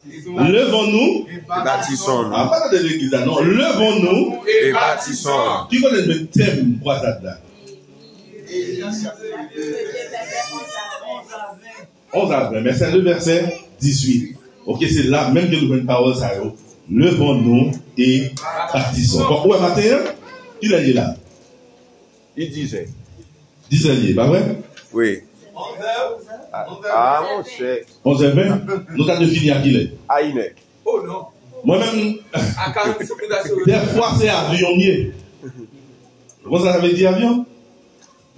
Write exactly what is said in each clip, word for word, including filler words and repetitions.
Levons-nous. E batison nou. A, pa tande legliz la, non. Levons-nous. E batison nou. Ki kote n jwenn tèm kwazad la? Onz a ven, men se le vèsè dizuit. Ok, se la menm ke nou jwenn pawòl sa yo. Levons-nous et bâtissons. Bon, ou wè maten an? Kilè l ye la? Li dizè. Dizè l ye, pa vre? Wi. A, monchè. Onz è ven? Nou ta dwe fini a kilè? A inè. Mwen menm, dèfwa se avyon m ye. Ou konn sa sa vle di avyon?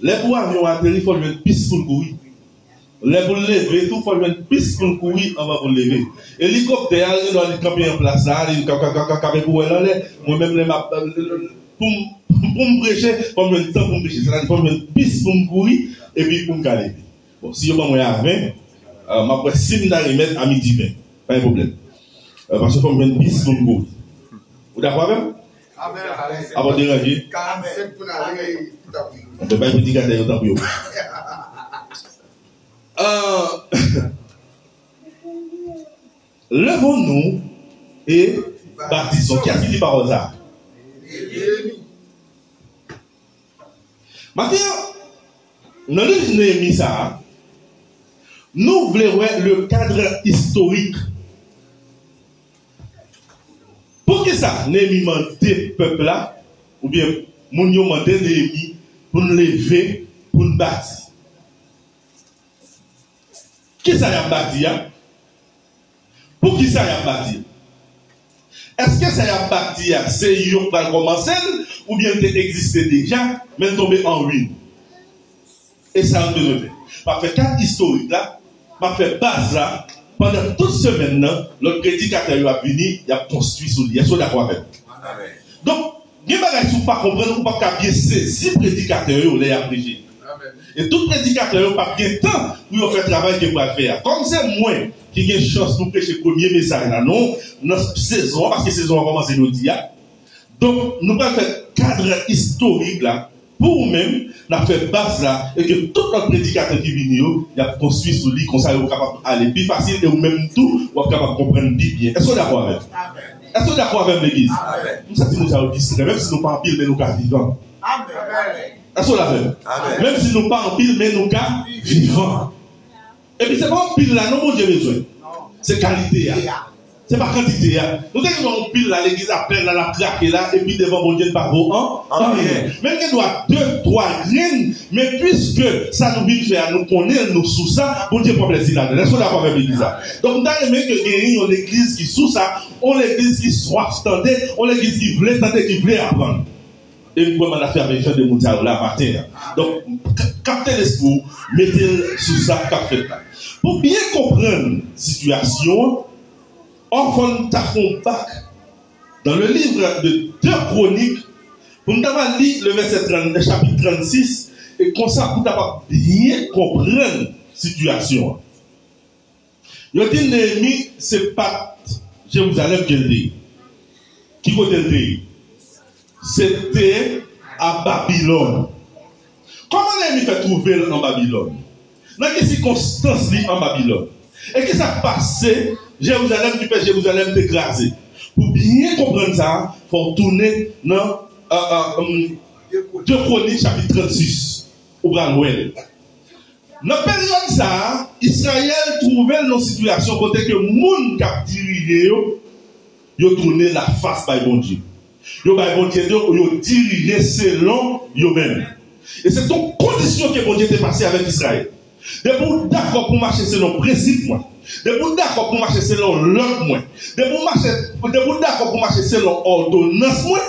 Lè pou avyon ateri, fò l jwenn pis pou l kouri. Lè pou l leve tou, fò l jwenn pis pou l kouri anvan pou l leve. Elikoptè a, li gen dwa li kanpe an plas la, li ka, ka, ka, ka, kanpe pou wè l anlè. Mwen menm, lè m ap, pou m, pou m preche, fò m jwenn tan pou m preche. Sètadi, fò m jwenn pis pou m kouri, epi pou m ka leve. Bon, si yo ban mwen a ven, euh, m ap wè si m ta remèt a midi ven. Pa gen pwoblèm. Euh, paske fò m jwenn pis pou m kouri. Ou dakò avè m? Apa w deranje? Mwen bay predikatè yo tanpri yo. Euh, Levons-nous et bâtissons. Kiyès ki di pawòl sa? Maten an, nan liv Neyemi sa a, nou vle wè le cadre historique. Poukisa Neyemi mande pèp la, oubyen moun yo mande Neyemi pou n leve, pou n bati? Kisa y ap bati a? Poukisa y ap bati? Èske sa y ap bati a, se yo k pral kòmanse l, oubyen l te egziste deja, men l tonbe an ruin? E sa yo bezwen fè. M ap fè kad istorik la, m ap fè baz la, pandan tout semèn nan, lòt predikatè yo ap vini, y ap konstwi sou li. Èske w dakò avè m? Donk, gen bagay si w pa konprann, ou p ap ka byen sezi predikatè yo lè y ap preche. E tout predikatè yo p ap gen tan pou yo fè travay ke yo pral fè a. Kòm se mwen ki gen chans pou preche premye mesaj la, non, nan sezon an, paske sezon an kòmanse jodi a. Donk, nou pral fè kad istorik la pou ou menm, n ap fè baz la, e ke tout lòt predikatè ki vini yo, y ap konstwi sou li, konsa yo kapab ale pi fasil, e ou menm tou, w ap kapab konprann pi byen. Èske w dakò avè m? Èske w dakò avè m, legliz? M santi moun sa yo distrè, menm si nou pa anpil, men nou ka vivan. Èske w la avè m? Menm si nou pa anpil, men nou ka vivan. Epi se pa anpil la non Bondye bezwen. Se kalite a. Se pa kantite a. Nou te gen yon pil la, legliz la plen la, l ap krake la, epi devan Bondye n pa vo an anyen. Men l gen dwa de, twa grenn, men piske sa nou vin fè a, nou konnen l, nou sou sa, Bondye pran plezi ladan l. Èske w dakò avè m, legliz la? Donk, m ta renmen ke genyen yon legliz ki sou sa, yon legliz ki swaf tande, yon legliz ki vle tande, ki vle aprann. E m kwè m ap fè avèk jan de moun sa yo la maten an. Donk, k- kapte lespri w, mete l sou sa k ap fèt la. Pou byen konprann sitiyasyon an, fò n ta fè yon bak dans le livre de deux Chroniques, pou n ta va li le verset trente, chapitre trente-six, e konsa pou n ta va byen konprann sitiyasyon an. Yo di Neyemi se pa t Jerizalèm ke l te ye. Ki kote l te ye? Se te a Babilòn. Kòman Neyemi fè twouve l an Babilòn? Nan ki sikonstans li an Babilòn? E ki sa k pase Jerizalèm ki fè Jerizalèm te kraze? Pou byen konprann sa, fò w tounen nan euh, euh, hum, de Kwonik chapit trannsis. Ou pral wè l. Nan peryòd sa a, Izrayèl twouve l nan sitiyasyon kote ke moun k ap dirije yo, yo tounen lafas bay Bondye. Yo bay Bondye do, yo dirije selon yo menm. E se t on kondisyon ke Bondye te pase avèk Izrayèl. Depi w dakò pou w mache selon prensip mwen, depi w dakò pou w mache selon lòd mwen, depi w mache, depi w dakò pou w mache selon òdonans mwen,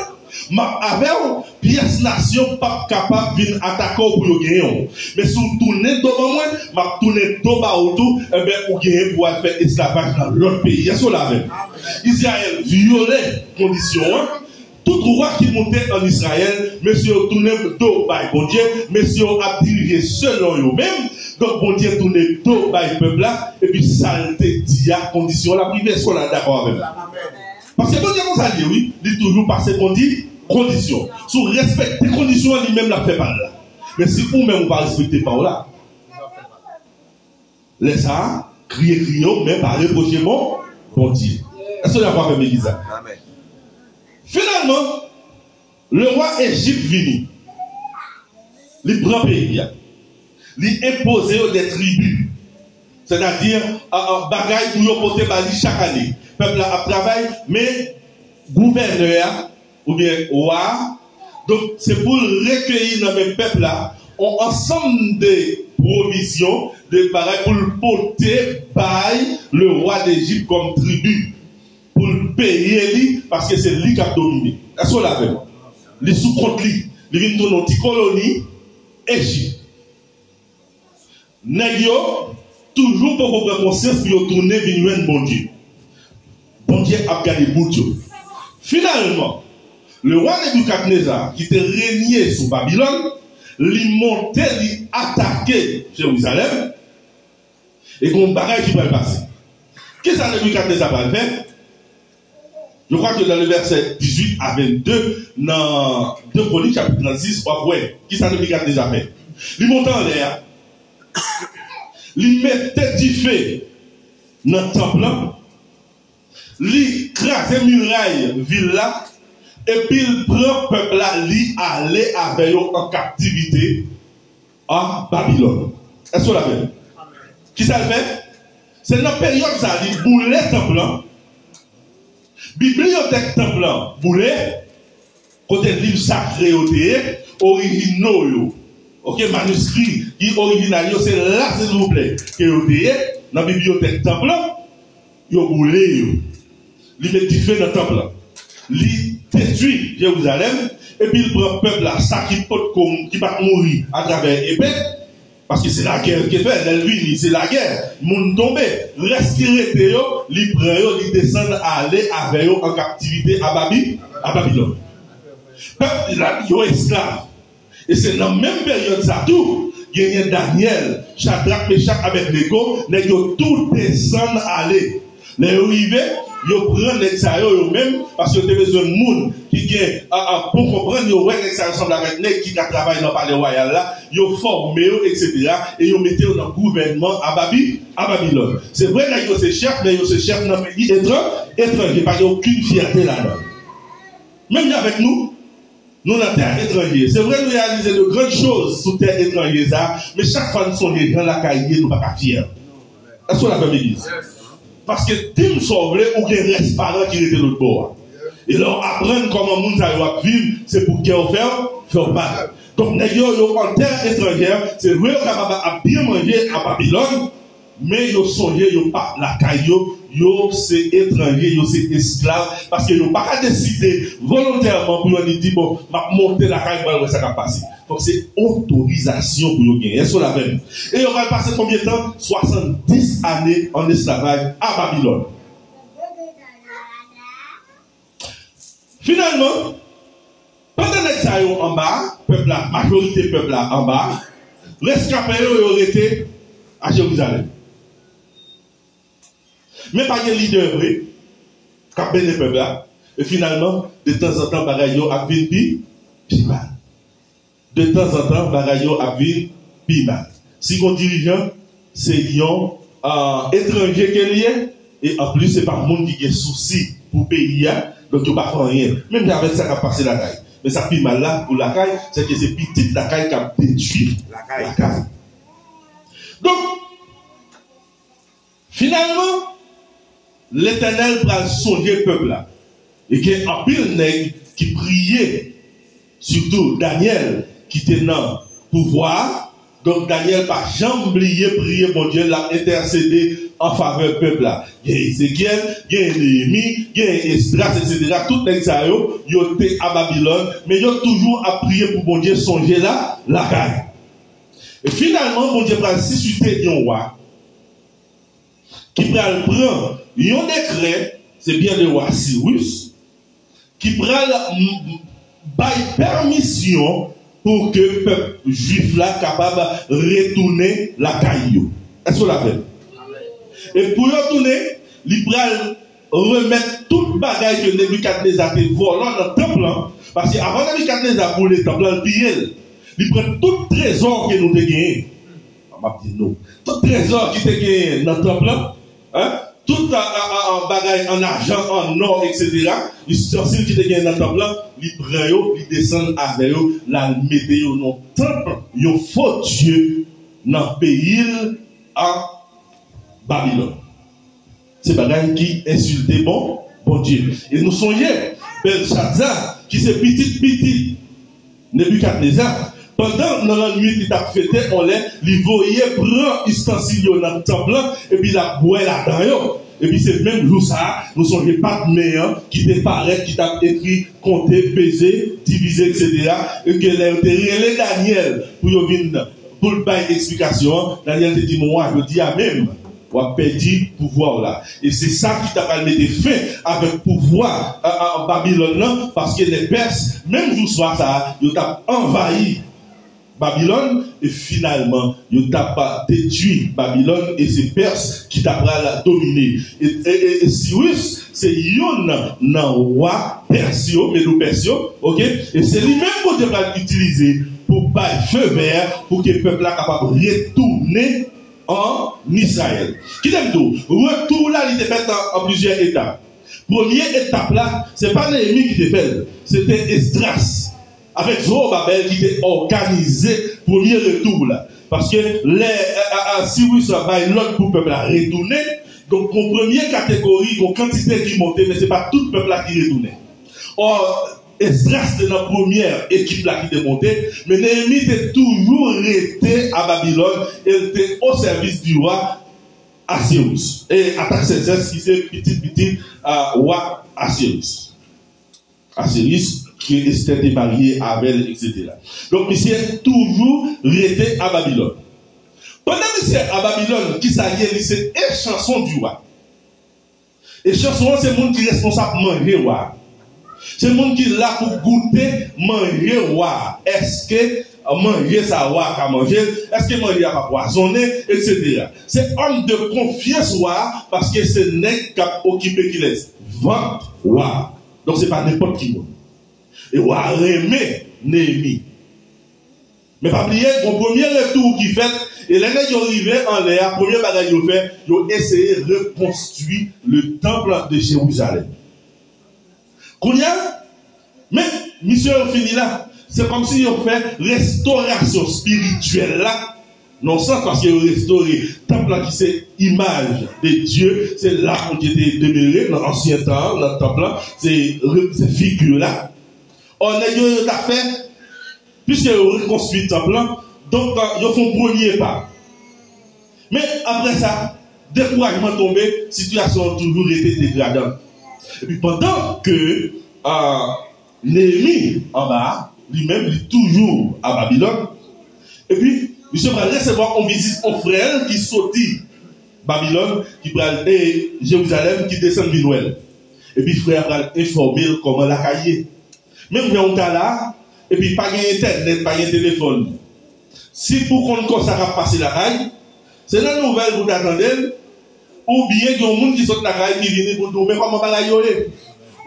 m ap avè w, pyès nasyon p ap kapab vin atake w pou yo genyen w. Men si w tounen do ban mwen, m ap tounen do ba ou tou, enben, ou genyen pou w al fè esklavaj nan lòt peyi. Èske w la avè m? Izrayèl vyole kondisyon an. Tout wa ki moute ann Izrayèl, mesye yo tounen do bay Bondye, mesye yo ap dirije selon yo menm. Donk, Bondye tounen do bay pèp la, epi sa l te di a, kondisyon l ap rive. Èske w la dakò avè m? Paske Bondye konsa l ye, wi. Li toujou pase kondi, kondisyon. Si w respekte kondisyon an, li menm l ap fè pa l la. Men si ou menm ou pa respekte pa w la, lè sa a, kriye kriye w, men pa repwoche bon Bondye. Èske w dakò avè m, legliz la? Amen. Finalman, lewa Ejip vini. Li pran peyi a. Li enpoze yo de tribi. Sètadi, a, a, bagay pou yo pote ba li chak ane. Pèp la ap travay, men gouvènè a, oubyen wa a, donk, se pou l rekeyi nan men pèp la on ansanm de pwovizyon, de bagay pou l pote bay lewa Dejip kòm tribi, pou l peye li, paske se li k ap domine. Èske w la avè m? Li sou kont li. Li vin tounen yon ti koloni Ejip. Nèg yo toujou poko pran konsyans pou yo tounen vin jwenn Bondye. Bondye ap gade bout yo. Finalman, lewa Nebikadneza, ki te renye sou Babilòn, li monte, li atake Jerizalèm, e gen yon bagay ki pral pase. Kisa Nebikadneza pral fè? Je crois que dans le verset dix-huit à vingt-deux, dans deux Chroniques chapitre trente-six, w ap wè kisa Nebikadneza fè. Li monte anlè a. Li mete dife nan tanp lan. Li kraze miray vil la. Epi l pran pèp la, li ale avè yo an kaptivite a Babilòn. Èske w la avè m? Kisa l fè? Se nan peryòd sa a li boule tanp lan. Bibliyotèk tanp lan boule, kote liv sakre yo te ye, orijinal yo, oke, maniskri ki orijinal yo, se la, silvouplè, ke yo te ye, nan bibliyotèk tanp lan, yo boule yo. Li met dife nan tanp lan. Li detwi Jerizalèm, epi l pran pèp la, sa ki potko, ki pa t mouri atravè epe, paske se lagè ke fè, lè l vini, se lagè, moun tonbe, rès ki rete yo, li pran yo, li desann ale avè yo an kaptivite a Babi-, a Babilòn. Pèp la, yo esklav. E se nan menm peryòd sa tou, genyen Danyèl, Chadrak, Mechak, Abèdnego, nèg yo tou desann ale. Lè yo rive, yo pran nèg sa yo, yo menm, paske yo te bezwen moun ki gen, a, a, bon konprann, yo wè nèg sa yo sanble avèk nèg ki ka travay nan palè wayal la, yo fòme yo, etsetera, e yo mete yo nan gouvènman a Babi-, a Babilòn. Se vre, nèg yo se chèf, men yo se chèf nan peyi etran-, etranje, pa gen okenn fyète ladan. Menm jan avèk nou, nou nan tè etranje. Se vre, nou reyalize de grann choz sou tè etranje sa, men chak fwa nou sonje jan lakay ye, nou pa ka fyè. Èske w la avè m, legliz? Paske di m sa w vle, ou gen rès paran ki rete lòt bò a. E lè w aprann kòman moun sa yo ap viv, se pou kè w fè w, fè w mal. Donk, nèg yo, yo an tè etranjè, se vre, yo kapab ap byen manje a Babilòn, men yo sonje yo pa lakay yo, yo se etranje, yo se esklav, paske yo pa ka deside volontèman pou yo annik di, bon, m ap monte lakay, m pral wè sa k ap pase. Fòk se otorizasyon pou yo genyen. Èske w la avè m? E yo pral pase konbyen tan? Swasanndis ane an esklavaj a Babilòn. Finalman, pandan nèg sa yo anba, pèp la, majorite pèp la anba, reskape yo, yo rete a Jerizalèm. Men pa gen lidè vre k ap mennen pèp la. E finalman, de tanzantan, bagay yo ap vin pi, pi mal. De tanzantan, bagay yo ap vin pi mal. Si gon dirijan, se yon, ah, etranje ke l ye, e anplis, se pa moun ki gen sousi pou peyi a, donk yo pa fè anyen. Menm jan avèk sa k ap pase lakay. Men sa pi mal la pou lakay, se ke se pitit lakay k ap detwi lakay. Donk, finalman, Letènèl pral sonje pèp la. E gen anpil nèg ki priye, sitou Danyèl, ki te nan pouvwa a. Donk, Danyèl pa janm bliye priye Bondye l, l ap entèsede an favè pèp la. Gen Ezekyèl, gen Neyemi, gen Esdras, etsetera. Tout nèg sa yo, yo te a Babilòn, men yo toujou ap priye pou Bondye sonje la, lakay. E finalman, Bondye pral sisite yon wa ki pral pran yon dekrè, se byen lewa Siris, ki pral m-, bay pèmisyon pou ke pèp jwif la kapab retounen lakay yo. Èske w la avè m? E pou yo tounen, li pral remèt tout bagay ke Nebikadneza te vòlò nan tanp lan, paske avan Nebikadneza boule tanp lan, l piye l. Li pran tout trezò ke nou te genyen. M ap di nou, tout trezò ki te genyen nan tanp lan, hein, tout a, a, a, a, bagay an ajan, an nò, etsetera, istansil ki te gen nan tanp lan, li pran yo, li desann avè yo, l al mete yo nan tanp yon fo dye nan peyi l a Babilòn. Se bagay ki ensilte bon, Bondye. E nou sonje, Bèlchadza, ki se pitit pitit Nebikadneza, pandan nan lannwit li t ap fete, on lè, li voye pran istansil yo nan tanp lan, epi l ap bwè ladan yo. Epi se menm jou sa a, nou sonje Padmen an ki te parèt, ki t ap ekri, konte, peze, divize, etsetera, e ke lè yo te rele Danyèl pou yo vin, pou l bay eksplikasyon an, Danyèl te di, "Mon wa, jodi a menm, w ap pèdi pouvwa w la." E se sa ki ta pral mete fen avèk pouvwa a, a, a Babilòn nan, paske lè Pès, menm jou swa sa a, yo t ap anvayi Babilòn, e finalman, yo t ap detwi Babilòn, e se Pès ki ta pral domine. E, e, e, e Siris, se youn nan wa Pès yo, Medo Pès yo, oke? E se li menm Bondye pral itilize pou bay fe vè pou ke pèp la kapab retounen an Izrayèl. Kite m di w, retou la, li te fèt an, an plizyè etap. Premye etap la, se pa Neyemi ki te fè l, se te Esdras avèk Zowobabèl ki te òganize premye retou la. Paske lè, a, a, a, Siris la bay lòd pou pèp la retounen, donk, gon premye kategori, gon kantite ki monte, men se pa tout pèp la ki retounen. Ò, Esdras te nan premyè ekip la ki te monte, men Neyemi te toujou rete a Babilòn e l te o sèvis di wa Asiris, e Ataksèzès ki se pitit pitit a wa Asiris. Asiris, ke Estè te marye avè l, etsetera. Donk, misye toujou rete a Babilòn. Pandan misye a Babilòn, kisa l ye? Li se echanson di wa. Echanson an se moun ki responsab manje wa. Se moun ki la pou goute manje wa. Èske manje sa wa ka manje l? Èske manje a pa pwazonnen? Etsetera. Se òm de konfyans wa a, paske se nèg k ap okipe kilès? Vant wa a. Donk, se pa nenpòt ki moun. E wa a renmen Neyemi. Men pa bliye, gon premye retou ki fèt, e lè nèg yo rive anlè a, premye bagay yo fè, yo eseye rekonstwi le temple de Jérusalem. Kounye a, men misyon yo fini la. Se kòmsi yo fè restorasyon espirityèl la, nan sans, paske yo restore tanp lan ki se imaj de Dye, se la Bondye te demere nan ansyen tan, nan tanp lan, se, se figi la. Ò, nèg yo, yo t ap fè, piske yo rekonstwi tanp lan, donk, yo fè yon premye pa. Men, apre sa, dekourajman tonbe, sitiyasyon an toujou rete degradan. Epi pandan ke, a, Neyemi anba a, li menm, li toujou a Babilòn, epi misye pral resevwa yon vizit yon frè l ki soti Babilòn, ki pral, e, Jerizalèm, ki desann vin wè l. Epi frè a pral enfòme l kòman lakay ye. Menm jan w ta la, epi pa gen entènèt, pa gen telefòn. Si pou konn kòsa k ap pase lakay, se nan nouvèl pou w ta tande l, oubyen gen yon moun ki sot lakay ki vini pou l di w, "Men kòman bagay yo ye?"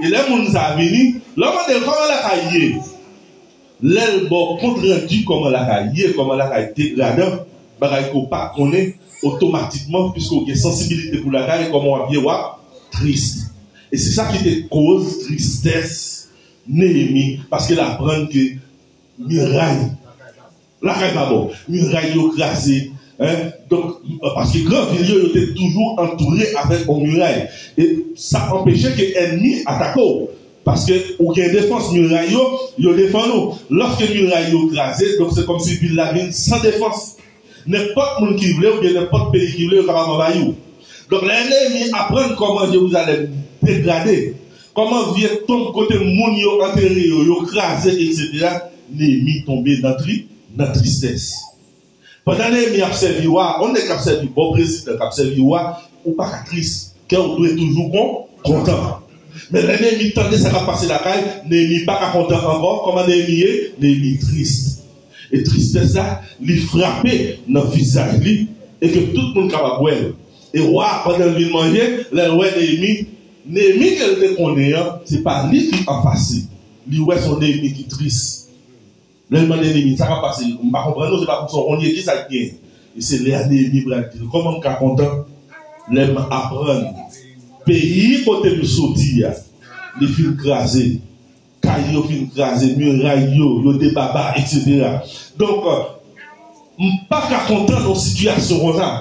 E lè moun sa a vini, lè w mande l, "Kòman lakay ye?" Lè l ba w kontrandi kòman lakay ye, kòman lakay degradan, bagay ke w pa konnen, otomatikman, piske w gen sansibilite pou lakay, kòman w ap ye, w ap tris. E se sa ki te koz tristès Neyemi, paske l aprann ke miray lakay pa bon, miray yo kraze, en. Donk, paske gran vil yo, yo te toujou antoure avèk yon miray. E sa anpeche ke ènmi atake w. Paske ou gen defans, miray yo, yo defann ou. Lòske miray yo kraze, donk se kòmsi vil la vin san defans. Nenpòt moun ki vle, oubyen nenpòt peyi ki vle, yo kapab anvayi w. Donk, lè Neyemi aprann kòman Jerizalèm degrade, kòman vye tonm kote moun yo antere yo, yo kraze, etsetera, Neyemi tonbe nan tri-, nan tristès. Pandan Neyemi ap sèvi wa, yon nèg k ap sèvi bon prezidan, k ap sèvi wa, ou pa ka tris. Kè w dwe toujou kon-, kontan. Men lè Neyemi tande sa k ap pase lakay, Neyemi pa ka kontan ankò. Kòman Neyemi ye? Neyemi tris. E tristès la, li frape nan vizaj li, e ke tout moun kapab wè l. E wa, pandan l vin manje, lè l wè Neyemi, Neyemi ke l te konnen an, se pa li ki anfas li. Li wè se yon Neyemi ki tris. Lè l mande Neyemi, "Sa k ap pase? M pa konprann non, se pa pou sa w konn ye, kisa k gen?" E se lè a Neyemi pral di l, "Kòman m ka kontan?" Lè m aprann peyi kote m soti a, li fin kraze. Kay yo fin kraze, miray yo, yo debaba, etsetera. Donk, m pa ka kontan nan sitiyasyon konsa.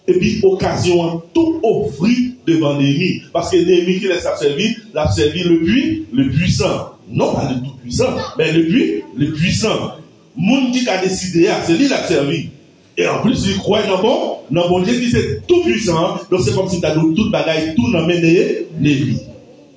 Epi okazyon an tou ofri devan Neyemi. Paske Neyemi, kilès l ap sèvi? L ap sèvi le pui-, le puissant. Non pa le tout puissant, men le pui-, le puissant. Moun ki ka deside a, se li l ap sèvi. E anplis, li kwè nan bon, nan Bondye ki se tou pwisan an. Donk, se kòmsi m ta di w tout bagay tou nan men Neye-, Neyemi.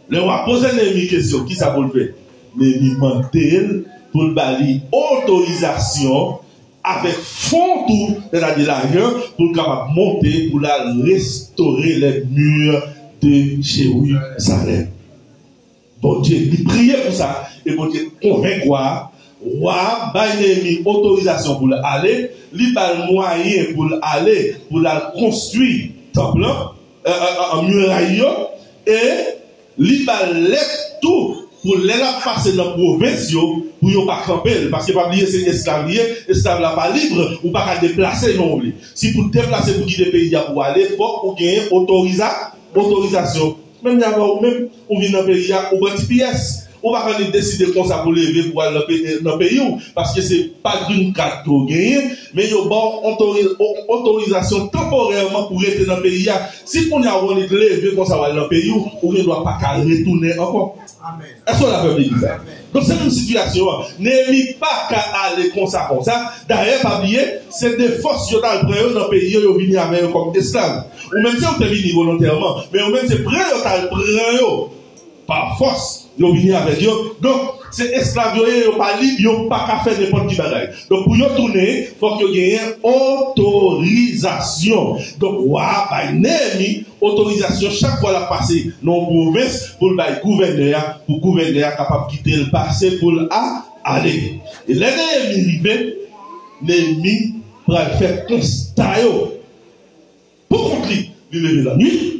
Lè w ap poze Neyemi kesyon, kisa pou l fè? Neyemi mande l pou l ba li otorizasyon avèk fon tou, sètadi lajan, pou l kapab monte, pou l al restore les murs de Jérusalem. Bondye, li priye pou sa, e Bondye konvenk wa a. Wa a bay Neyemi otorizasyon pou l ale, li ba l mwayen pou l ale, pou l al konstwi tanp lan, e, e, e, miray yo, e li ba l lèt tou pou lè l ap pase nan pwovens yo, pou yo pa kanpe l. Paske pa bliye, se esklav li ye, esklav la pa lib, ou pa ka deplase jan w vle. Si pou deplase pou kite peyi a pou ale, fòk ou genyen otoriza-, otorizasyon. Menm jan avè w menm, ou vin nan peyi a, ou pran T P S. Ou pa ka vin deside konsa pou leve pou al nan pe-, nan peyi w, paske se pa green card ke w genyen, men yo ba w otori-, o-, otorizasyon tanporèman pou rete nan peyi a. Si kounye a w annik leve konsa w al nan peyi w, ou gen dwa pa ka retounen ankò. Èske w la fè peyi sa? Donk, se menm sitiyasyon an. Neyemi pa ka ale konsa, konsa. Dayè, pa bliye, se de fòs yo t al pran yo nan peyi yo, yo vini avè yo kòm esklav. Ou menm se ou te vini volontèman, men ou menm se pran yo t al pran yo pa fòs, yo vini avèk yo. Donk, se esklav yo ye, yo pa lib, yo pa ka fè nenpòt ki bagay. Donk, pou yo tounen, fòk yo genyen otorizasyon. Donk, wa a bay Neyemi otorizasyon chak fwa l ap pase nan yon pwovens pou l bay gouvènè a, pou gouvènè a kapab kite l pase pou l a-, ale. E lè Neyemi rive, Neyemi pral fè konsta yo. Pou kont li, li leve lannwit,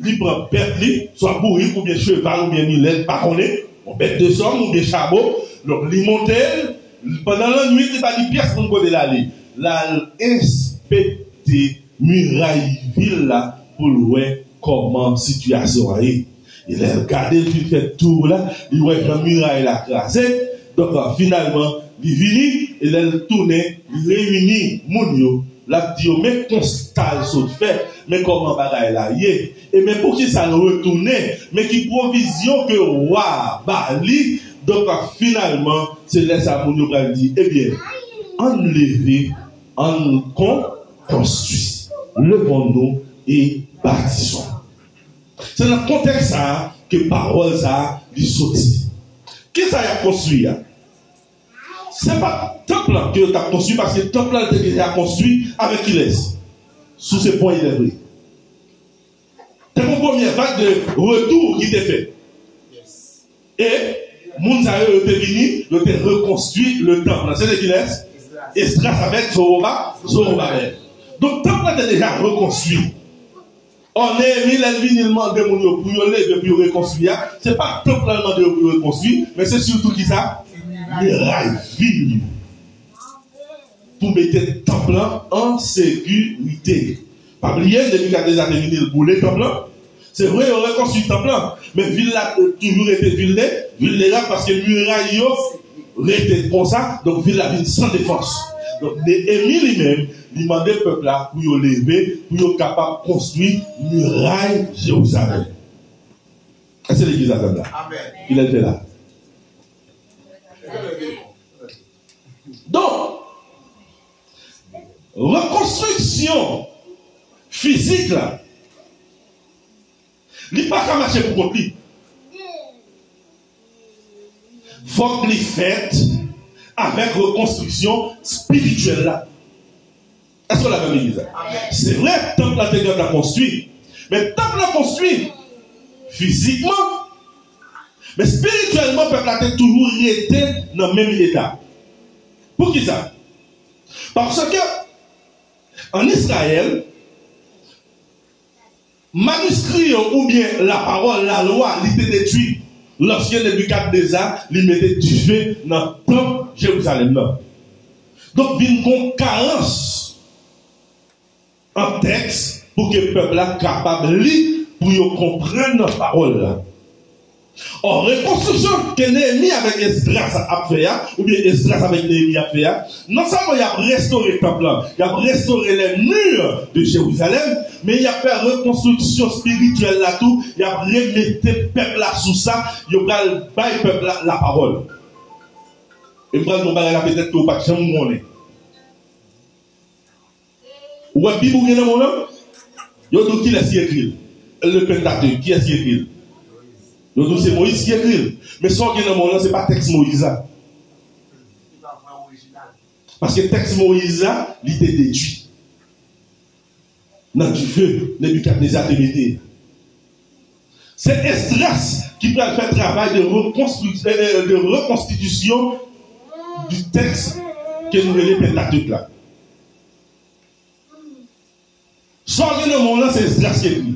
li pran bèt li, swa bourik oubyen cheval oubyen milèt, pa konnen, yon bèt de sòm oubyen chamo. Donk, li monte l, pandan lannwit, li pa di pyès moun kote l ale. L al enspekte miray vil la pou l wè kòman sitiyasyon an ye. E lè l gade, l fin fè tou la, li wè jan miray la kraze. Donk, finalman, li vini, e lè l tounen, li reyini moun yo. L ap di yo, men konsta l sot fè, men kòman bagay la ye. E men poukisa l retounen, men ki pwovizyon ke wa a ba li. Donk, finalman, se lè sa moun yo pral di, ebyen, ann leve, ann kon-, konstwi. Levons-nous et bâtissons. Se nan kontèks sa a ke pawòl sa a li soti. Kisa y ap konstwi a? Se pa tanp lan ke yo t ap konstwi, paske tanp lan te deja konstwi avèk kilès? Sou se pon Elève. Te gen yon premye vag de retou ki te fèt. E moun sa yo, yo te vini, yo te rekonstwi le tanp lan. Se te kilès? Esdras avèk Zowoba-, Zowobabèl. Donk, tanp lan te deja rekonstwi. Ò, Neyemi, lè l vini, l mande moun yo pou yo leve, pou yo rekonstwi a, se pa tanp lan l mande yo pou yo rekonstwi, men se sitou kisa? Miray vil yo. Pou mete tanp lan an sekirite. Pa bliye, Nebikadneza te vini, l boule tanp lan. Se vre, yo rekonstwi tanp lan, men vil la, eh, toujou rete vilne-, vilnerab, paske miray yo rete konsa, donk vil la vin san defans. Donk, Neyemi li menm, li mande pèp la pou yo leve, pou yo kapab konstwi miray Jerizalèm. Èske legliz la tann la? Amèn. Kilè l fè la? Donk, rekonstriksyon fizik la, li pa ka mache pou kont li. Fòk li fèt avèk rekonstriksyon espirityèl la. Èske w la nan legliz la? Se vre, tanp la te gentan konstwi. Men tanp la konstwi fizikman, men espirityèlman, pèp la te toujou rete nan menm eta. Poukisa? Paske ann Izrayèl, maniskri yo oubyen lapawòl, lalwa, li te detwi lòske Nebikadneza li mete dife nan tanp Jerizalèm nan. Donk, vin gon karans an tèks, pou ke pèp la kapab li, pou yo konprann pawòl la. Ò, rekonstriksyon ke Neyemi avèk Esdras ap fè a, oubyen Esdras avèk Neyemi ap fè a, non sèlman y ap restore tanp lan, y ap restore les murs de Jérusalem, men y ap fè rekonstriksyon espirityèl la tou, y ap remete pèp la sou sa, yo pral bay pèp la lapawòl. E m pral di w yon bagay la petèt ke w pa t janm konnen. Ou wè Bib ou gen nan men w lan? Yo di w kilès ki ekri l? Le Pentateuch, kiyès ki ekri l? Yo di w se Moyiz ki ekri l. Men sa w gen nan men w lan, se pa tèks Moyiz la. Paske tèks Moyiz la, li te detwi nan dife Nebikadneza te mete. Se Esdras ki pral fè travay de rekonstri-, euh, de rekonstitisyon di tèks ke nou rele Pentateuch la. Sa w gen nan men w lan, se Esdras ki ekri.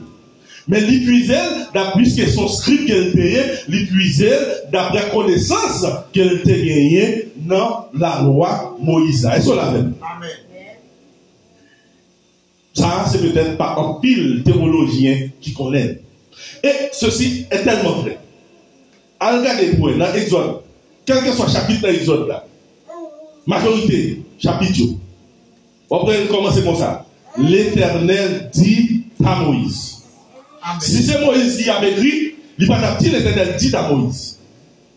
Men li puize l, dap-, piske se yon skrib ke l te ye, li puize l daprè konesans ke l te genyen nan lalwa Moyiz la. Èske w la avè m? Amèn. Sa a, se petèt pa anpil tewolojyen ki konnen l. E sesi est tellement vrai. Al gade pou wè nan Egzòd, kèlkeswa chapit nan Egzòd la, majorite chapit yo, w ap wè l kòmanse konsa, Letènèl di a Moyiz. Amèn. Si se Moyiz ki ap ekri, li pa t ap di Letènèl di a Moyiz.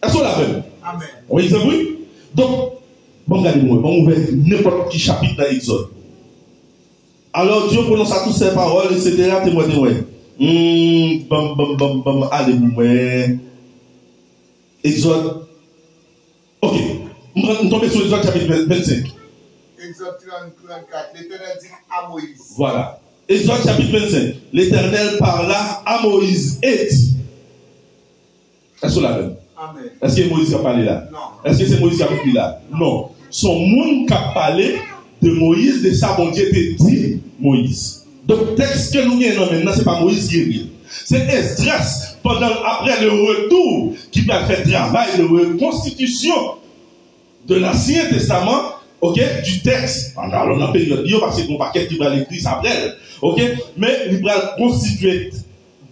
Èske w la avè m? Amèn. Wi, se vre. Donk, ban m gade pou wè, ban m ouvè nenpòt ki chapit nan Egzòd. Alors Dieu prononça toutes ces paroles, et cetera. Temwen, temwen. Hmm, banm, banm, banm, banm, ale pou mwen. Egzòd. Ok. M pran, m tonbe sou Egzòd chapit ven, vennsenk. Egzòd trant, trannkat. Letènèl di a Moyiz. Vwala. Egzòd chapit vennsenk. L'Éternel parla à Moïse et dit. Èske w la avè m? Amèn. Èske Moyiz k ap pale la? Non. Èske se Moyiz k ap ekri la? Non. Se yon moun k ap pale de Moyiz, de sa Bondye te di Moyiz. Donk, tèks ke nou gen nan men n nan, se pa Moyiz ki ekri l. Se Esdras, pandan, après le retour, ki pral fè travay de rekonstitisyon de l'Ancien Testament, ok, du texte. Alò, nan peryòd li yo, paske gen yon pakèt ki pral ekri sa apre l, ok, men li pral konstitye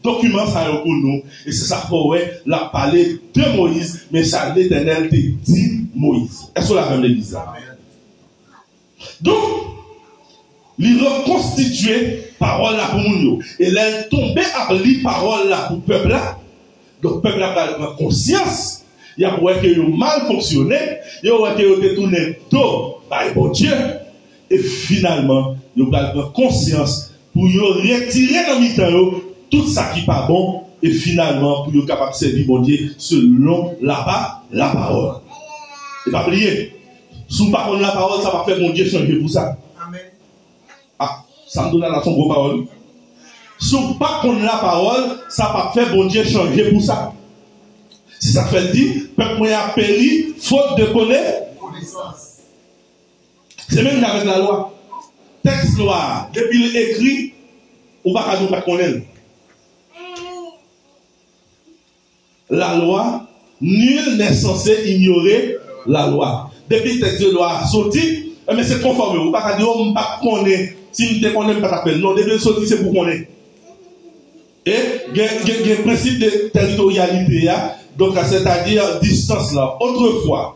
dokiman sa yo pou nou, e se sa k fè w wè l ap pale de Moyiz, men sa Letènèl te di Moyiz. Èske w la avè m, legliz la? Amèn. Donk, li rekonstitye pawòl la pou moun yo. E lè l tonbe ap li pawòl la pou pèp la, donk pèp la pral pran konsyans, y ap wè ke yo mal fonksyone, yo wè ke yo te tounen do bay Bondye, e finalman, yo pral pran konsyans pou yo retire nan mitan yo tout sa ki pa bon, e finalman, pou yo kapab sèvi Bondye selon lapa-, lapawòl. E pa bliye, si w pa konn lapawòl, sa p ap fè Bondye chanje pou sa. Amèn. Ah, sa m di w la, la, se yon gwo pawòl, wi. Si w pa konn lapawòl, sa p ap fè Bondye chanje pou sa. Se sa k fè l di, pèp mwen ap peri, fot de kone-, konesans. Se menm jan avèk lalwa. Tèks lwa a, depi l ekri, ou pa ka di w pa t konnen l. La loi, nul n'est censé ignorer la loi. Depi tèks de lwa a soti, enben se konfòme. Ou pa ka di, "Oh, m pa t konnen. Si m te konnen, m pa t ap fè l." Non, depi l soti, se pou w konnen. E gen, gen, gen prensip de teritoryalite a, donk, sètadi distans la. Otrefwa,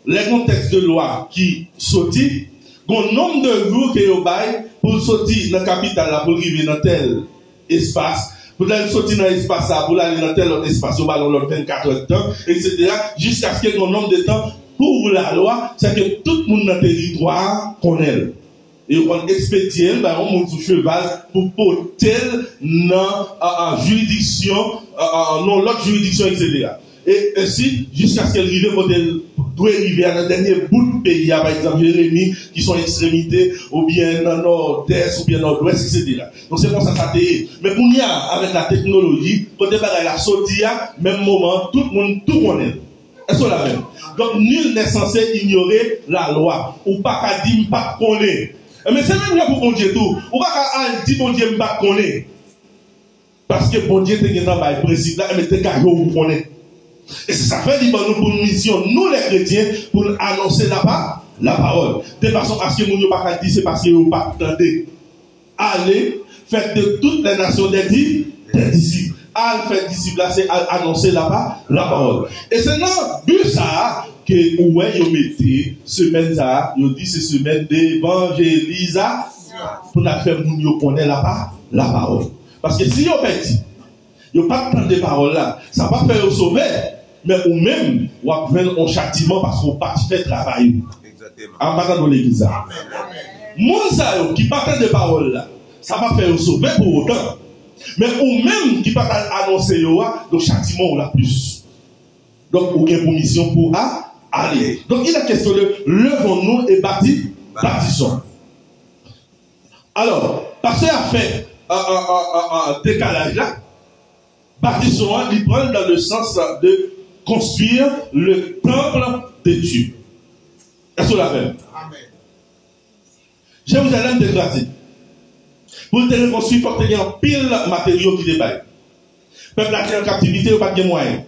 lè gen yon tèks de lwa ki soti, gen yon nonm de jou ke yo bay pou l soti nan kapital la, pou l rive nan tèl espas, pou lè l soti nan espas sa, pou l ale nan tèl lòt espas, yo ba l yon lòt vennkat è de tan, etsetera, jiskaske gen yon nonm de tan pou lalwa, sèke tout moun nan teritwa a konnen l. E yo konn ekspedye l bay yon moun sou cheval pou pote l nan, a, a, jiridiksyon, a, a, nan lòt jiridiksyon, etsetera. E ensi, jiskaske l rive kote l dwe rive a, nan dènye bout peyi a, pa egzanp, Jeremi, ki se yon ekstremite, oubyen nan nòdès, oubyen nòdwès, etsetera. Donk, se konsa sa te ye. Men kounye a, avèk la teknoloji, kote bagay la soti a, menm moman an, tout moun tou konnen l. Èske w la avè m? Donc, nul n'est censé ignorer la loi. Ou pa ka di m pa t konnen. Enben, se menm jan pou Bondye tou. Ou pa ka al di Bondye m pa t konnen. Paske Bondye te gentan bay prensip la, enben, degaje w pou konnen. E se sa k fè li ban nou pou misyon, nou lè kretyen, pou n anonse lapa-, lapawòl. De fason aske moun yo pa ka di se paske yo pa t tande. Ale, Faites de toutes les nations des di-, des disciples. Al fè disip la, se al anonse la pa, la parole. E se nan bi sa a ke ou wè yo mete semèn sa a, yo di se semèn devanjeliza pou n al fè moun yo konnen la pa, la parole. Paske si yo pèdi, yo pa t tande pawòl la, sa pa fè yo sove, men ou menm, w ap jwenn yon chatiman paske w pa t fè travay ou. Egzakteman. A, m pa tande w legliz la. Moun sa yo ki pa tande pawòl la, sa pa fè yo sove pou otan. Men ou menm ki pa t al anonse yo a, donk chatiman w la plis. Donk ou gen pou misyon pou a, ale. Donc il est question de levons-nous et bâti-, bâtissons. Alò, pastè a fè, euh, euh, euh, euh, euh, dekalaj la. Bâtissons an, li pran l dans le sens de construire le temple de Dieu. Èske w la avè m? Amen. Jerizalèm te kraze. Pou l te rekonstwi, fòk te gen anpil materyo ki te bay. Pèp la te an kaptivite, yo pa t gen mwayen.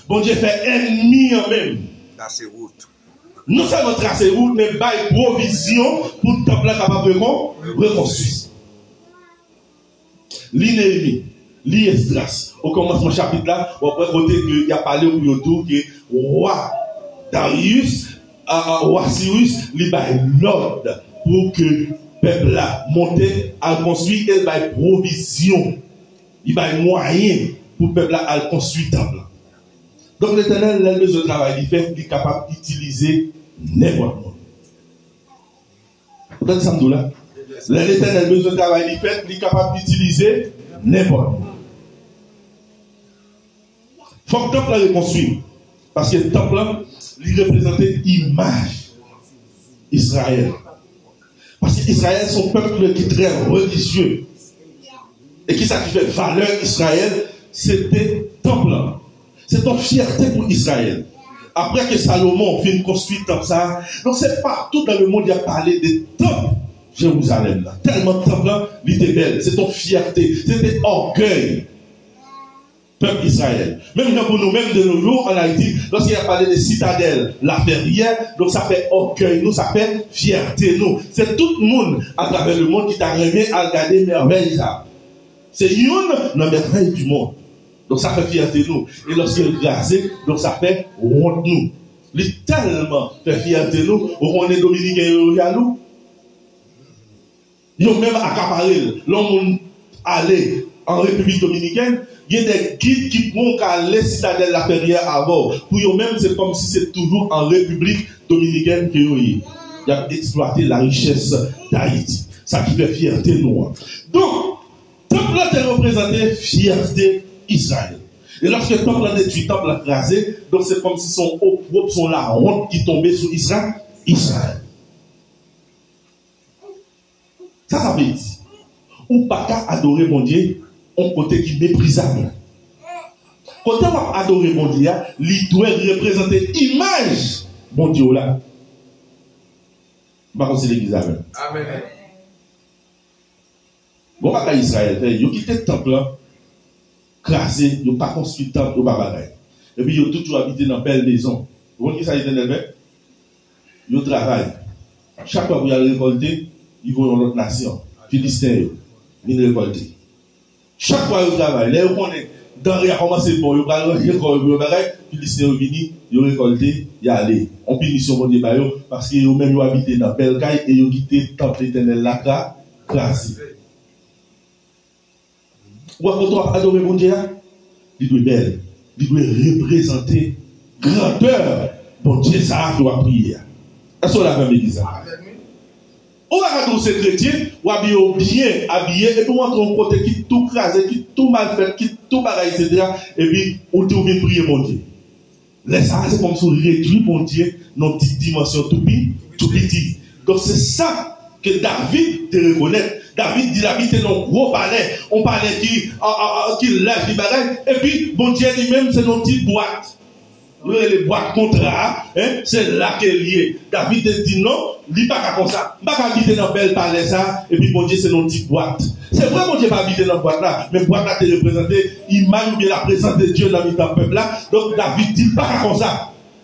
Bondye fè ènmi an menm. Trase wout. Non sèlman trase wout, men bay pwovizyon pou tanp lan kapab rekon-, rekonstwi. Li Neyemi, li Esdras, okòmansman chapit la, w ap wè kote ke y ap pale pou yo di w ke wa Daryus, a, a, wa Siris, li bay lòd pou ke pèp la monte al konstwi e l bay pwovizyon, li bay mwayen pou pèp la al konstwi tanp lan. Donk, Letènèl, lè l bezwen travay li fèt, li kapab itilize nenpòt moun. Ou tande sa m di w la? Lè Letènèl bezwen travay li fèt, li kapab itilize nenpòt moun. Fòk tanp lan rekonstwi. Paske tanp lan, li reprezante imaj Izrayèl. Paske Izrayèl se yon pèp ki trè relijye. E kisa ki fè valè Izrayèl, se te tanp lan. Se te yon fyète pou Izrayèl. Apre ke Salomon fin konstwi tanp sa a, donk se patou dans le monde y ap pale de tanp Jerizalèm nan. Tèlman tanp lan, li te bèl. Se te yon fyète, se te ògèy pèp Izrayèl. Menm jan pou nou menm de nos jours, an Ayiti, lòske y ap pale de Citadelle La Ferrière, donk sa fè ògèy nou, sa fè fyète nou. Se tout moun atravè le monde ki ta renmen al gade mèvèy sa. Se youn nan mèvèy du monde. Donk sa fè fyète nou. E lòske l kraze, donk sa fè wont nou. Li tèlman fè fyète nou, ou konnen Dominiken yo jalou. Yo menm akapare l. Lè yon moun ale an Repiblik Dominikèn, gen de gid ki pran w ka ale Citadelle La Ferrière avè w. Pou yo menm, se kòmsi se toujou an Repiblik Dominikèn ke yo ye. Y ap eksplwate la richès Dayiti. Sa ki fè fyète nou an. Donk, tanp lan te reprezante fyète Izrayèl. E lòske tanp lan detwi, tanp lan kraze, donk se kòmsi se yon opwòb, se yon lawont ki tonbe sou Izra-, Izrayèl. Sa sa vle di? Ou pa ka adore Bondye yon kote ki meprizab. Kote w ap adore Bondye a, li dwe reprezante imaj Bondye w la. M pa konn si legliz la menm. Amen. Bon bagay Izrayèl fè, yo kite tanp lan kraze, yo pa konstwi tanp, yo pa bagay. Epi yo tout yo abite nan bèl mezon. Ou konn kisa Letènèl fè? Yo travay. Chak fwa pou y al rekòlte, li voye yon lòt nasyon, Filisten yo, vin rekòlte. Chak fwa yo travay, lè yo konnen danre a kòmanse bon, yo pral ranje kò yo pou yo bagay, Filisten yo vini, yo rekòlte, y ale. Yon pinisyon Bondye ba yo, paske yo menm yo abite nan bèl kay e yo kite tanp Letènèl la kra-, kraze. Ou wè kote w ap adore Bondye a? Li dwe bèl. Li dwe reprezante grandè Bondye sa a ke w ap priye a. Èske w la avè m, legliz la? Ou pa ka di w se kretyen, w abiye w byen abiye, epi w antre yon kote ki tou kraze, ki tou mal fèt, ki tou bagay, etsetera, epi ou di w vin priye Bondye. Lè sa a, se kòmsi w redui Bondye nan yon ti dimansyon tou pi, tou piti. Donk, se sa ke David te rekonèt. David di l abite nan yon gwo palè, yon palè ki, a, a, a, ki laj, li bagay, epi Bondye li menm, se nan yon ti bwat. Yo rele bwat kontra a, en, se la ke l ye. David te di non, li pa ka konsa. M pa ka abite nan bèl palè sa a, epi Bondye se nan yon ti bwat. Se vre, Bondye pa abite nan bwat la, men bwat la te reprezante imaj oubyen laprezans de Dye nan mitan pèp la. Donk, David di, m pa ka konsa.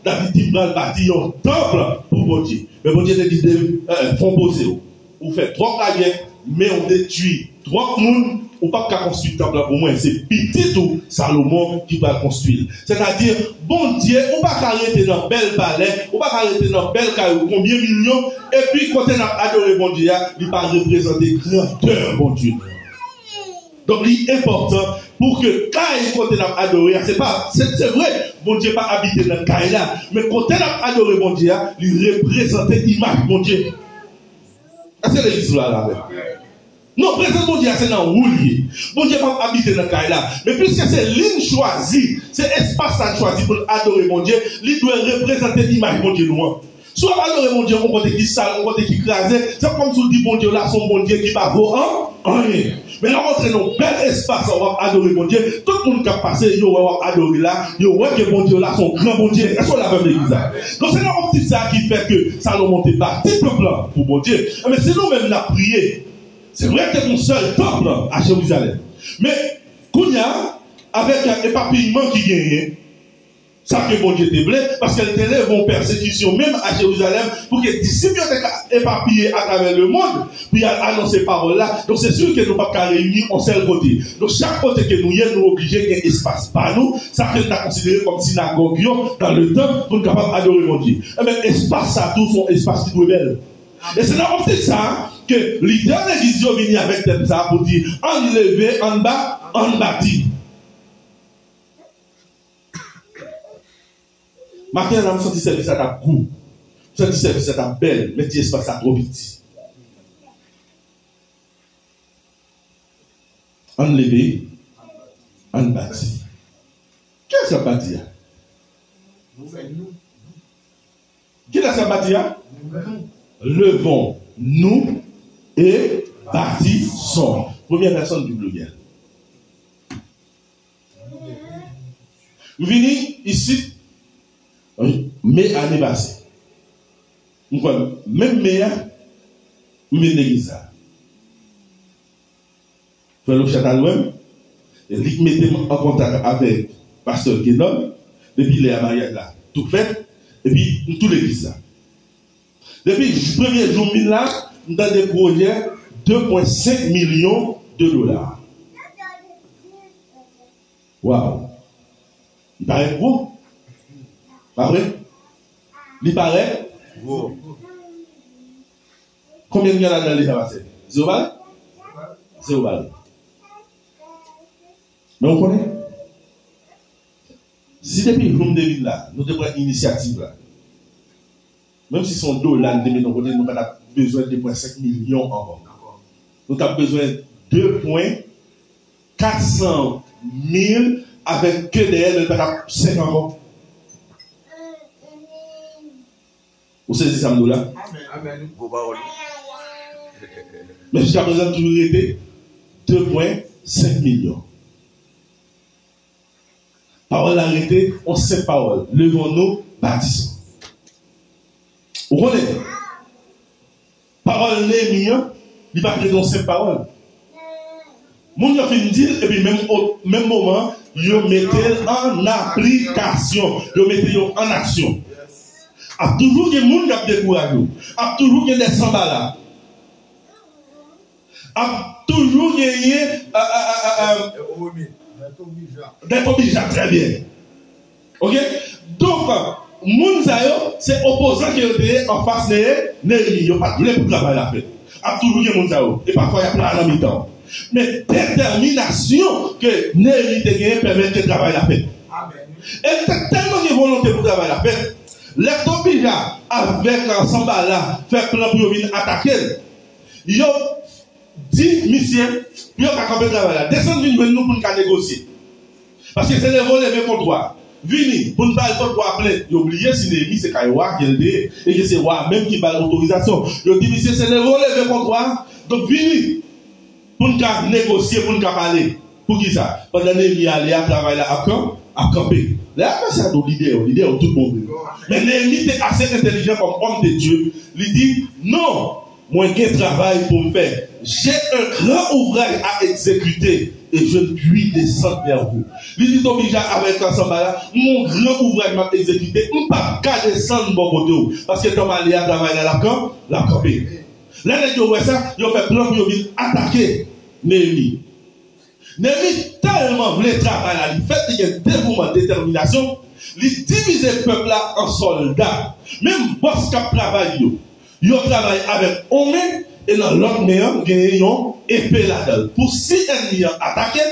David di, m pral bati yon tanp pou Bondye. Men Bondye te di, de, euh, fon poze w. Ou fè twòp lagè, men w detwi twòp moun, ou p ap ka konstwi tanp lan pou mwen. Se pitit ou, Salomon, ki pral konstwi l. Sètadi, Bondye, ou pa ka rete nan bèl palè, ou pa ka rete nan bèl kay ou, konbyen milyon, epi kote n ap adore Bondye a, li pa reprezante grandè Bondye. Donk, li enpòtan pou ke kay kote n ap adore a, se pa, se, se vre, Bondye pa abite nan kay la, men kote n ap adore Bondye a, li reprezante imaj Bondye. Èske legliz la la menm? Non, prezans Bondye a se nan ou l ye. Bondye p ap abite nan kay la. Men piske se li n chwazi, se espas sa n chwazi pou n adore Bondye, li dwe reprezante imaj Bondye nou an. Si w ap adore Bondye yon kote ki sal, yon kote ki kraze, se kòmsi w di Bondye w la se yon Bondye ki pa vo an, anyen. Men lè w antre nan yon bèl espas, w ap adore Bondye, tout moun k ap pase, yo wè w ap adore la, yo wè ke Bondye w la se yon gran Bondye. Èske w la avè m, legliz la? Donk, se nan optik sa a ki fè ke Salomon te bati tanp lan pou Bondye. Enben, si nou menm n ap priye, se vre, te gen yon sèl tanp lan a Jerizalèm. Men, kounye a, avèk epapiyman ki genyen, sa ke Bondye te vle, paske l te leve yon pèsekisyon menm a Jerizalèm pou ke disip yo te ka epapiye atravè lemonn, pou y al anonse pawòl la. Donk, se si ke nou p ap ka reyini yon sèl kote. Donk, chak kote ke nou ye, nou oblije gen espas pa nou, sa ke n ta konsidere kòm sinagòg yo, dans le temple, pou n kapab adore Bondye. Enben, espas sa tou, se yon espas ki dwe bèl. E se nan optik sa a ke lidè legliz yo vini avèk tèm sa a pou di, ann leve, ann ba, ann bati. Maten an, m santi sèvis la t ap gou. M santi sèvis la t ap bèl, men ti espas la twò piti. Ann leve, ann bati. Kiyès k ap bati a? Kilès k ap bati a? Levons-nous et bâtissons. Premyè pèsòn du pluriel. M vini isit me ane pase. M kwè menm me a, m vin legliz la. Frè Lochard al wè m, e li k mete m an kontak avèk pastè Guénol, depi lè a maryaj la tou fèt, epi m tou legliz la. Depi j-, premye jou m vin la, m tande pwojè de pwen senk milyon de dola. Waw! Li parèt gwo. Pa vre? Li parèt gwo. Konbyen ki gen ladan l deja, pastè? Zewo pare? Zewo pare. Men w konnen, si depi jou m te vin la, nou te pran inisyativ la, menm si se yon dola n te mete yon kote, nou pa t ap bezwen de pwen senk milyon ankò. Nou t ap bezwen de pwen kat san mil avèk ke dèyè, men l pa t ap senk ankò. Ou sezi sa m di w la? Amèn. Gwo pawòl. Men jiska prezan, toujou rete de pwen senk milyon. Pawòl la rete yon senp pawòl. Levons-nous, bâtissons. Ou konnen, pawòl Neyemi an, li pa t rete yon senp pawòl. Moun yo fin di l, epi menm o-, menm moman, yo mete l an aplikasyon. Yo mete yo an aksyon. Ap toujou gen moun k ap dekouraje w. Ap toujou gen de sanbala. Ap toujou genyen, euh, euh, euh, euh, dèt oblija, trè byen. Oke? Donk, moun sa yo, se opozan ke yo te ye anfas Neye-, Neyemi. Yo pa t vle pou travay la fèt. Ap toujou gen moun sa yo. E pafwa, y ap la nan mitan w. Men detèminasyon ke Neyemi te genyen pèmèt ke travay la fèt. Amèn. E li te tèlman gen volonte pou travay la fèt, lè t oblija avèk, euh, Sanbala fè plan pou yo vin atake l. Yo di misye pou yo ka kanpe travay la. Desann vin jwenn nou pou n ka negosye. Paske se leve w leve kontwa. Vini pou n bay kontwa a plent. Yo bliye si Neyemi se kay wa ke l te ye, e ke se wa a menm ki ba l otorizasyon. Yo di misye se leve w leve kontwa a. Donk vini pou n ka negosye, pou n ka pale. Poukisa? Pandan Neyemi ale a, travay la ap kan-, ap kanpe. Lè a, mesye a di w lidè yo, lidè yo tout bon vre. Men Neyemi te ase entèlijan kòm òm de Dye. Li di, non, mwen gen travay pou m fè. J'ai un grand ouvrage à exécuter et je ne puis descendre vers vous. Li di Tobija avèk Sanbala, m gon gran ouvraj m ap egzekite, m p ap ka desann bò kote w. Paske tan m ale a, travay la, l ap kan-, l ap kanpe. Lè nèg yo wè sa, yo fè plan pou yo vin atake Neyemi. Neyemi tèlman vle travay la, li fèt, li gen devouman, detèminasyon, li divize pèp la an sòlda. Menm bòs k ap travay yo, yo travay avèk yon men, e nan lòt men an, genyen yon epe ladan l. Pou si ènmi an atake,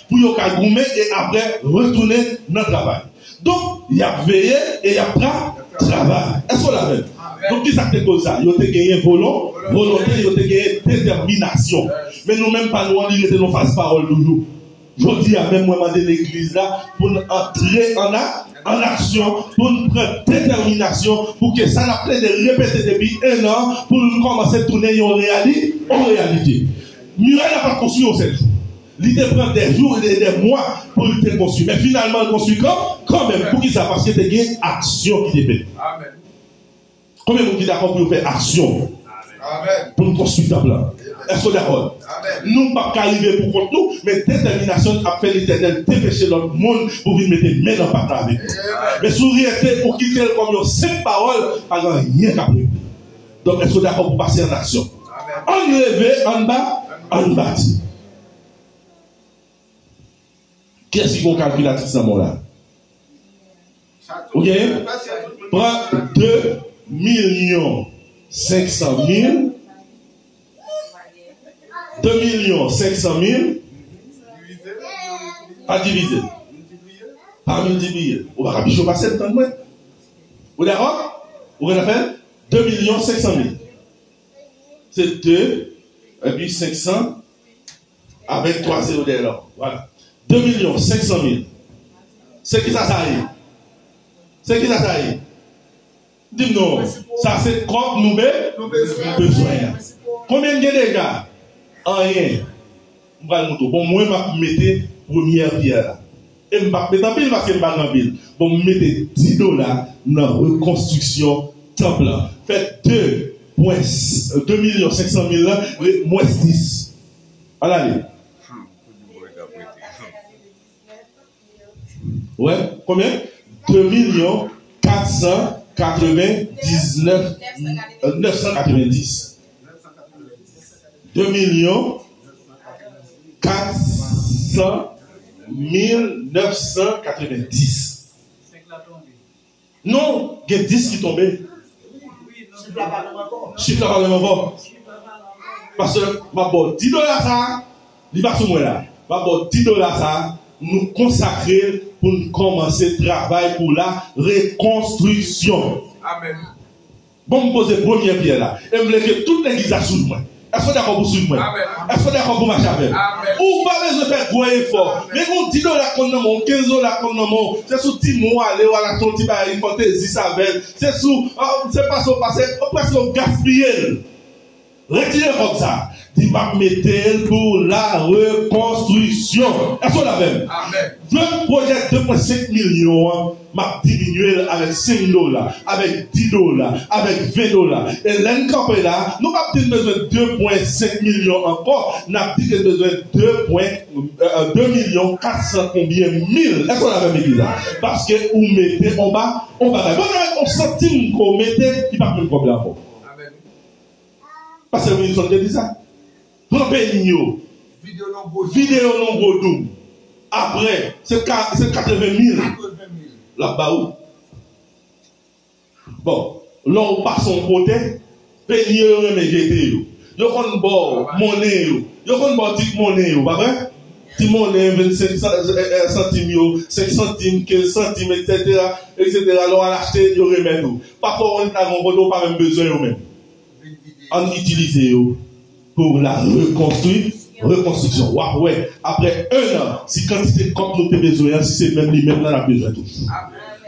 pou yo ka goumen e apre retounen nan travay. Donk, y ap veye e y ap tra-, travay. Èske w la avè m? Donk, ki sa k te koz sa? Yo te genyen volon-, volonte, yo te genyen detèminasyon. Men nou menm pa nou an, li rete nan faz pawòl toujou. Jodi a menm, mwen mande legliz la pou n antre an a-, an aksyon, pou n pran detèminasyon, pou ke sa n ap plede repete depi en an, pou l kòmanse tounen yon reyali-, yon reyalite. Miray la pa t konstwi yon sèl jou. Li te pran dè jou e dè mwa pou li te konstwi. Men finalman, l konstwi kan, kanmenm. Poukisa? Paske te gen aksyon ki te fèt. Konbyen moun ki dakò pou yo fè aksyon pou n konstwi tanp lan? Èske w dakò? Nou p ap ka rive pou kont nou, men detèminasyon n ap fè Letènèl depeche lòt moun pou vin mete men nan pat la avèk nou. Men si w rete, ou kite l kòm yon senp pawòl, pa gen anyen k ap regle. Donk, èske w dakò pou pase an aksyon? Ann leve, ann ba, ann bati. Kiyès ki gon kalkilatris nan men w la? Ou genyen? Pran de milyon senk san mil. De milyon senk san mil. Pa divize. Pa miltipliye. Ou pa ka pi cho pase m, tann mwen. Ou dakò? Ou konn afè? De milyon senk san mil. Se de, epi senk san, avèk twa zewo dèyè l ankò. Vwala. De milyon senk san mil. Se kisa sa ye? Se kisa sa ye? Di m non. Sa se kòb nou be-, nou bezwen an. Konbyen n gen deja? Anyen. M pral montre w. Bon, mwen, m ap mete premyè pyè la. E m p ap mete anpil paske m pa gen anpil. Bon, m mete dis dola nan rekonstriksyon tanp lan. Fè de pwen, de milyon senk san mil lan, ret mwens dis. Al ale. Wè, konbyen? De milyon kat san katrevendiznèf, nèf san katrevendis. De milyon kat san mil nèf san katrevendis. Non, gen dis ki tonbe. Chif la pa menm ankò. Paske m ap ba w dis dola sa a, li pa sou mwen la. M ap ba w dis dola sa a, nou konsakre l pou n kòmanse travay pou la rekonstriksyon. Bon, m poze premyè pyè la. E m vle ke tout legliz la swiv mwen. Èske w dakò pou swiv mwen? Èske w dakò pou mache avè m? Ou pa bezwen fè gwo efò. Men gon dis dola k konn nan men w, kenz dola k konn nan men w. Se sou ti mo w ale, w al achte yon ti bagay fantezi avè l. Se sou, ah, se pase w pase, ou prèske w gaspiye l. Retire kòb sa. Di m ap mete l pou la rekonstriksyon. Èske w la avè m? Donk, pwojè de pwen senk milyon an, m ap diminye l avèk senk dola, avèk dis dola, avèk ven dola. E lè n kanpe la, nou p ap di n bezwen de pwen senk milyon ankò, n ap di ke n bezwen de pwen, euh, de milyon kat san konbyen mil. Èske w la avè m, legliz la? Paske ou mete yon ba-, yon bagay. Bon, yon santim ke w mete, li p ap menm kòb la ankò. Pastè Wilson te di sa. Pran peni yo. Vide yo nan gwo doum. Apre, se ka-, se katreven mil l ap ba ou. Bon, lè w pase yon kote, peni yo, yo renmen jete yo. Yo konn ba w monnen yo. Yo konn ba w ti monnen yo, pa vre? Ti monnen vennsenk san-, eh, eh, santim yo, senk santim, kenz santim, etsetera, etsetera. Lè w al achte, yo remèt ou. Pafwa, w konn ta gon kote w pa menm bezwen yo menm. Ann itilize yo pou la rekonstwi-, rekonstriksyon. W ap wè, apre en an, si kantite kòb nou te bezwen an, si se menm li menm nan, n ap bezwen toujou.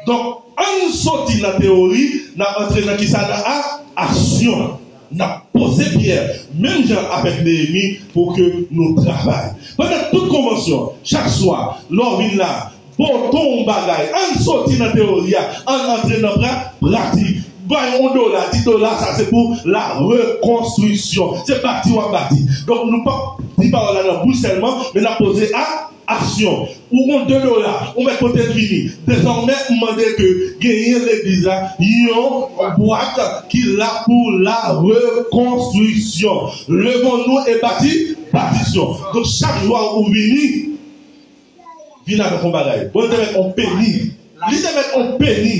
Donk, ann soti nan teyori, n ap antre nan kisa? Nan a-, aksyon. N ap poze pyè, menm jan avèk Neyemi, pou ke nou travay. Pandan tout konvansyon, chak swa, lè w vin la, pote yon bagay. Ann soti nan teyori a, ann antre nan pra-, pratik. Bay yon dola, dis dola, sa se pou la rekonstriksyon. Se bati w ap bati. Donk, nou p ap di pawòl la nan bouch sèlman, men n ap poze a-, Aksyon. Ou gon de dola, ou mèt pote l vini. Dezòmè, m mande ke genyen legliz la yon bwat ki la pou la rekonstriksyon. Levons-nous et bâti-, bâtissons. Donk, chak jou ou vini, vin avèk yon bagay. Bon, li te mèt yon peni. Li te mèt yon peni.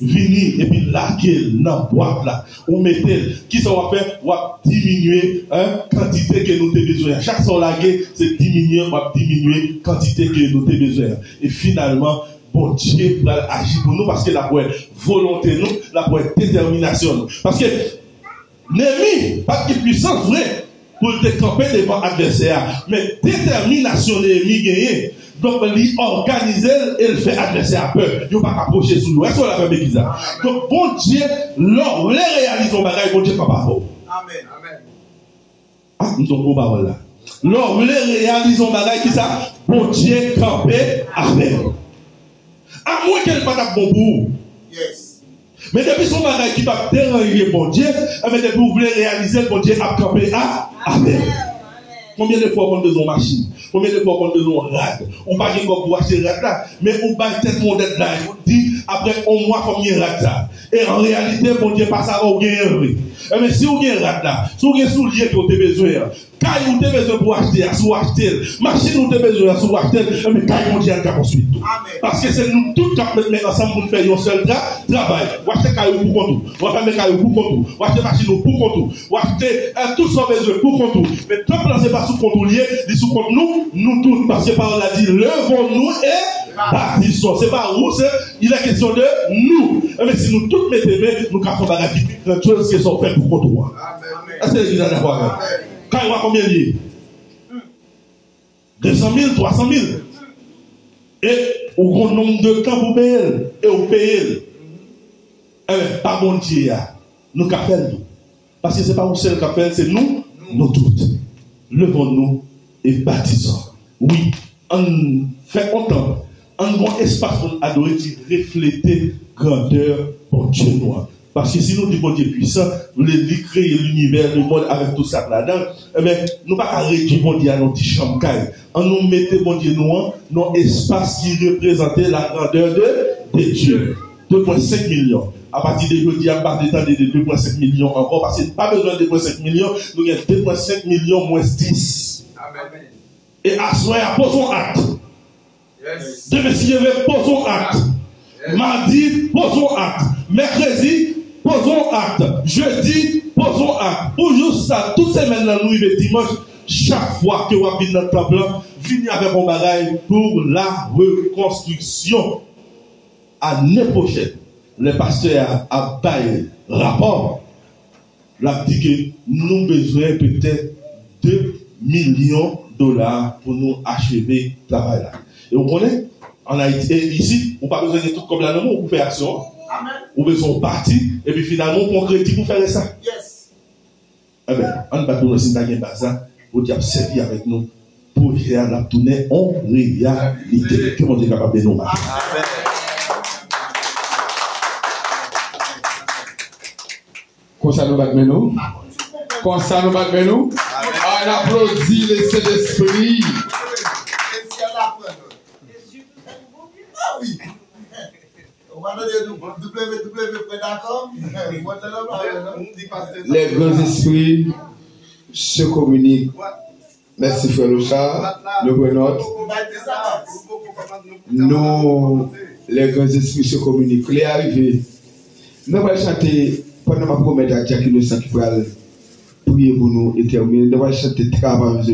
Vini epi lage l nan bwat la. Ou mete l. Kisa w ap fè? W ap diminye, en, kantite ke nou te bezwen an. Chak sa w lage, se diminye, w ap diminye kantite ke nou te bezwen an. E finalman, Bondye pral aji pou nou paske l ap wè volonte nou, l ap wè detèminasyon nou. Paske Neyemi pa t gen pwisans vre pou l te kanpe devan advèsè a, men detèminasyon Neyemi genyen. Donk, li òganize l e l fè advèsè a pè. Yo pa ka pwoche sou yo. Èske w la fè legliz la? Donk, Bondye, lè w vle reyalize yon bagay, Bondye kanpe avè w. Amèn. Amèn. Ah, m tonbe pawòl la. Lè w vle reyalize yon bagay, kisa? Bondye kanpe avè w. Amwen ke l pa t ap bon pou ou. Yes. Men depi se yon bagay ki p ap deranje Bondye, enben depi w vle reyalize l, Bondye ap kanpe a, avè w. Konbyen de fwa w konn bezwen yon machin? Konbyen de fwa w konn bezwen yon rad? Ou pa gen kòb pou w achte rad la, men ou bay tèt ou yon deadline. Ou di, apre yon mwa, fò m gen rad sa. E an reyalite, Bondye pase avè w, ou genyen l vre. Enben, si w gen rad la, si w gen soulye ke w te bezwen an, kay ou te bezwen pou w achte a, si w achte l, machin ou te bezwen an, si w achte l, enben, kay Bondye a ka konstwi tou. Amèn. Paske se nou tout k ap met men ansanm pou n fè yon sèl tra-, travay. W achte kay ou pou kont ou, w ap fèmen kay ou pou kont ou, w achte machin ou pou kont ou, w achte, eh, tout sa w bezwen pou kont ou. Men tanp lan se pa sou kont ou l ye, li sou kont nou, nou tout. Paske pawòl la di, levons-nous et bâtissons. Se pa ou, se, il est question de nous. Enben, si nou tout mete men, nou ka fè yon bagay ki pi grandyoz ke sa w fè pou kont ou an. Èske legliz la dakò avè m? Kay ou a konbyen l ye? De san mil, twa san mil. E ou gon nonb de tan pou peye l. E ou peye l. Enben, pa Bondye a, nou ka fè l tou. Paske se pa ou sèl k ap fè l, se nou, nou tout. Levons-nous et bâtissons. Wi, ann fè yon tanp. Ann gon espas pou n adore ki reflete grandè Bondye nou an. Paske si nou di Bondye pwisan, vle di kreye linivè, lemonn avèk tout sa k ladan, enben, nou pa ka redui Bondye a nan yon ti chanm kay. Ann nou mete Bondye nou an nan yon espas ki reprezante la grandeur de, de Dieu. De pwen senk milyon. Apati de jodi a, m pa vle tande de de pwen senk milyon ankò, paske n pa bezwen de pwen senk milyon, nou gen de pwen senk milyon mwens dis. Amèn. E aswè a, poze yon ak. Yes. Demen, si Dye vle, poze yon ak. Yes. Madi, poze yon ak. Mèkredi, poze yon ak. Jedi, poze yon ak. Pou jis sa, tout semèn nan, nou rive dimanch, chak fwa ke w ap vin nan tanp lan, vini avèk yon bagay pou la rekonstriksyon. Ane pwochèn, lè pastè a ap bay rapò, l ap di ke nou bezwen petèt de milyon dola pou nou acheve travay la. E ou konnen, ann Ayiti, e isit, ou pa bezwen gen tout kòb la nan men w pou fè aksyon an. Amèn. Ou bezwen yon pati, epi finalman, ou pran kredi pou fè rès la. Yes. Enben, ann bat pou nou si n ta gen baz la, Bondye ap sèvi avèk nou. Pwojè a l ap tounen on reyalite. Ke Bondye kapab beni w maten. Konsa nou bat men nou. Konsa nou bat men nou. Ann aplodi le Sentespri. Ou pa tande W W W pwen dakò? Mwen te nan pawòl, non? Les grands esprits se communiquent. Mèsi, frè Lochard. Nou pran nòt. Nou, les grands esprits se communiquent. Lè a rive. Nou pral chante, pandan m ap remèt a Jack Innocent ki pral priye pou nou e tèmine, nou pral chante Travaillons